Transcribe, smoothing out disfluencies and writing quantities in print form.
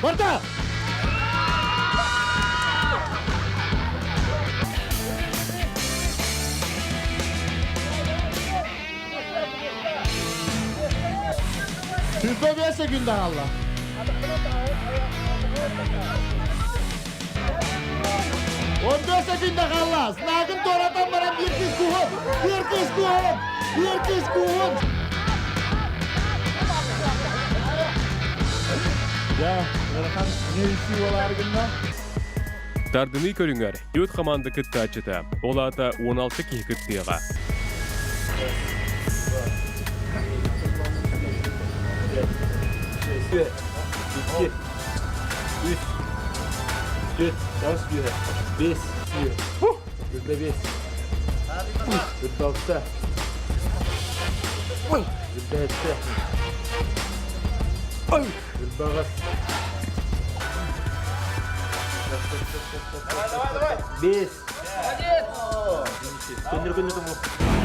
Барда! 25 секунда хаалла. 15 секунда хаалла. Знагын туоратан баран биир кыс куһун. Биир кыс куһун. Биир кыс куһун. Дьэ, ыарахан ньүүйсүү буолаары гынна. Тардыныы көрүҥэр түөрт хамаанда кыттааччыта, ол аата 16 киһи кыттыаҕа. Икки, үс, түөрт, тоҕус түһэ, биэс, үрдэ биэс, үрдэ алта, үрдэ сэттэ, үрдэ аҕыс, Биэс. Көннөр көннөр.